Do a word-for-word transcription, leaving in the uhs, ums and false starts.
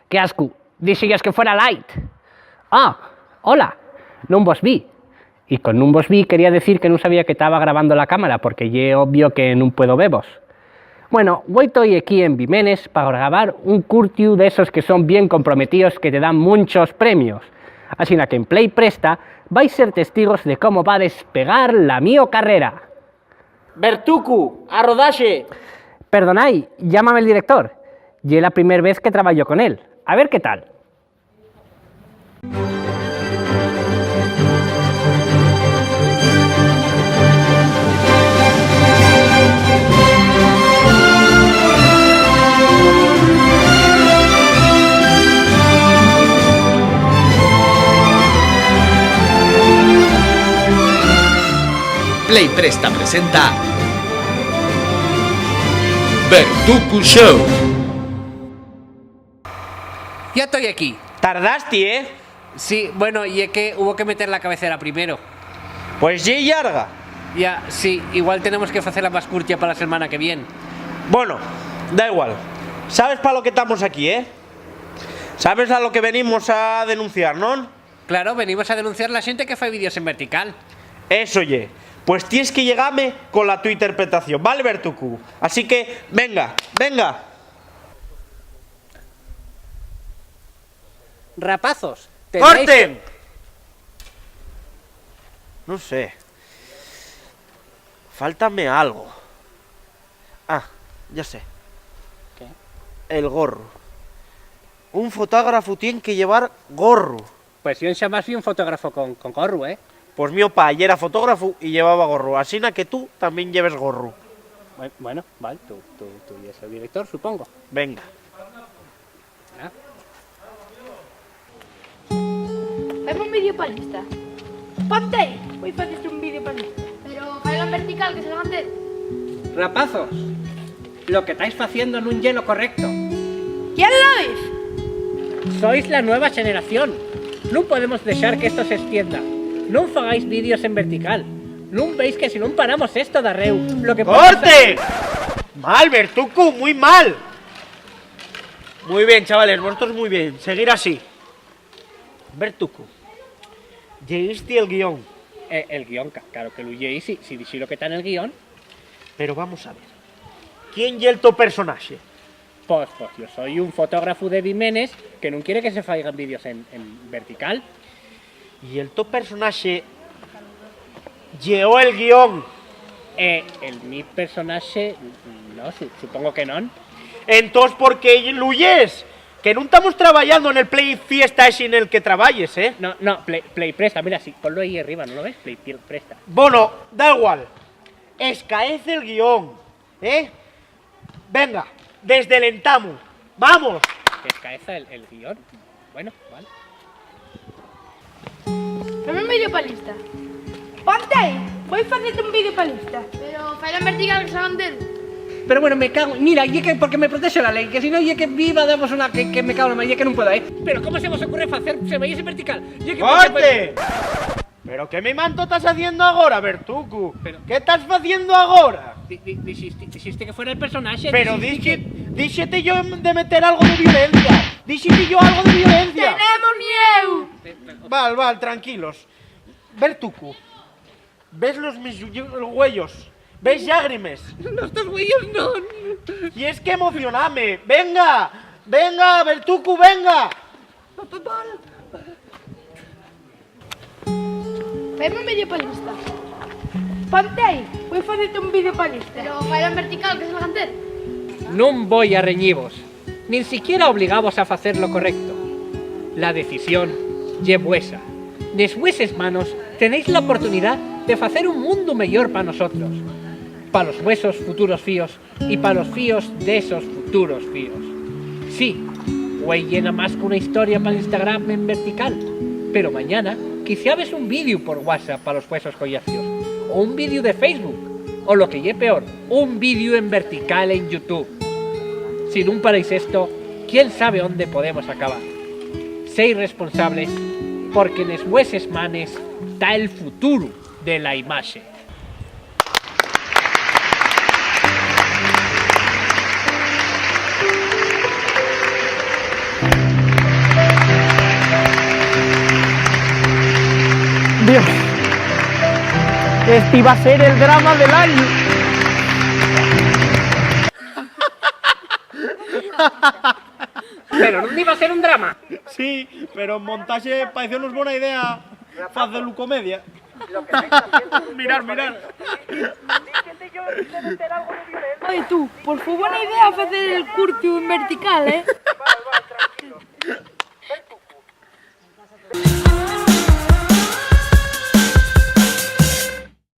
Qué ascu, díxeyos que fuera light. Ah, hola, nun vos vi. Y con nun vos vi quería decir que nun sabía que taba grabando la cámara, porque ye obvio que nun puedo vevos. Bueno, güei toi equí en Bimenes pa grabar un curtiu d'esos que son bien comprometíos, que te dan munchos premios. Asina que en Play Presta vais ser testigos de cómo va despegar la mio carrera. Bertucu, a rodaxe. Perdonái, llámame el director. Ye la primer vez que trabayo con él. A ver qué tal. Play Presta presenta Bertucu Show. Ya toi equí. Tardasti, ¿eh? Sí, bueno, ye que hubo que meter la cabecera primero. Pues ye llarga. Ya, sí, igual tenemos que facela más curtia pa la selmana que vien. Bueno, da igual. Sabes pa lo que tamos aquí, ¿eh? Sabes a lo que venimos a denunciar, ¿non? Claro, venimos a denunciar la xente que fai vídeos en vertical. Eso ye. Pues tienes que llegame con la tu interpretación, ¿vale, Bertucu? Así que, venga, venga. Rapazos, tenéis ¡Corten! que- No sé. Fáltame algo. Ah, ya sé. ¿Qué? El gorru. Un fotógrafu tien que llevar gorru. Pues yo enxamás vi un fotógrafo con, con gorru, ¿eh? Pues mio pa yera fotógrafu y llevaba gorru, asina que tú tamién lleves gorru. Buen-, bueno, val, tú, tú, tú yes el director, supongo. Venga. Ah. Faime un vídeo pa l'Insta. Ponte ahí, voi facerte un vídeo pa l'Insta. Pero failo en vertical, que se levante. Rapazos, lo que tais faciendo nun ye lo correcto. ¿Quién lo diz? Sois la nueva xeneración. Nun podemos dexar que esto se extienda. Nun fagáis vídeos en vertical. Nun veis que si nun paramos esto darréu, lo que pasa ¡Corte! Mal, Bertucu, muy mal. Muy bien, chavales, vosotros muy bien. Seguir así. Bertucu, ¿lleísti el guión? Eh, el guión, ca-, claro que lu lleí, si, si dixi lo que ta nel guión. Pero vamos a ver, ¿quién ye el to personaxe? Pos, pos, yo soi un fotógrafu de Bimenes que nun quiere que se faigan vídeos en, en vertical. ¿Y el to personaxe lleó el guión? Eh, el mi personaxe, no, su-, supongo que non. Entós, ¿por qué lu llees? Que nun tamos trabayando nel Play Fiesta esi nel que trabayes, ¿eh? No, no, Play, Play Presta, mira, sí, ponlo ahí arriba, ¿no lo ves? Play Pie-, Presta. Bono, da igual. Escaez el guión, ¿eh? Venga, desde l'entamu. ¡Vamos! ¿Que escaeza el, el guión? Bueno, vale. Faime un vídeo pa l'Insta. Ponte ahí, voi facerte un vídeo pa l'Insta. Pero failo en vertical, que se levante. Pero bueno, me cago, mira, ye que porque me protexe la lei, que si no ye que viva damos una que, que me cago en la mar, ye que nun puedo, ¿eh? Pero ¿cómo se vos ocurre facer semeyes en vertical? Ye que porque ¡Corte! ¿Pero qué mimanto tas haciendo agora, Bertucu? Pero ¿Qué tas faciendo agora? Di-, di-, dixiste, dixiste que fuera el personaxe, Pero dixiste dixi-, que díxete yo de meter algo de violencia. Díxete yo algo de violencia. ¡Tenemos mieu! Pe-, pe-, Val, val, tranquilos. Bertucu, ¿ves los mis lle-, güeyos? ¿Ves llágrimes? Los tos güeyos non. Y es que emocioname. Venga, venga, Bertucu, venga. Pa, pa, pa. Faime un vídeo pa l'Insta. Ponte ahí, voi facerte un vídeo pa l'Insta. Pero failo en vertical, que se levante. Nun voi a reñivos, nin siquiera obligavos a facer lo correcto. La decisión ye vuesa. Nes vueses manos tenéis la oportunidá de facer un mundu meyor pa nosotros, pa los vuesos futuros fíos y pa los fíos d'esos futuros fíos. Sí, güei ye namás qu'una historia pal Instagram en vertical, pero mañana quiciabes un vídeo por WhatsApp pa los vuesos collacios, o un vídeo de Facebook, o lo que ye peor, un vídeo en vertical en YouTube. Si nun paráis esto, quién sabe ónde podemos acabar. Sei responsables, porque nes vueses manes ta el futuru de la imaxe. Esti va a ser el drama del añu. Pero non iba a ser un drama. Sí, pero en montaxe pareceunos bona idea facelu comedia. Mirar, mirar. Oye, tú, por fue buena idea facer el curtiu en vertical, ¿eh?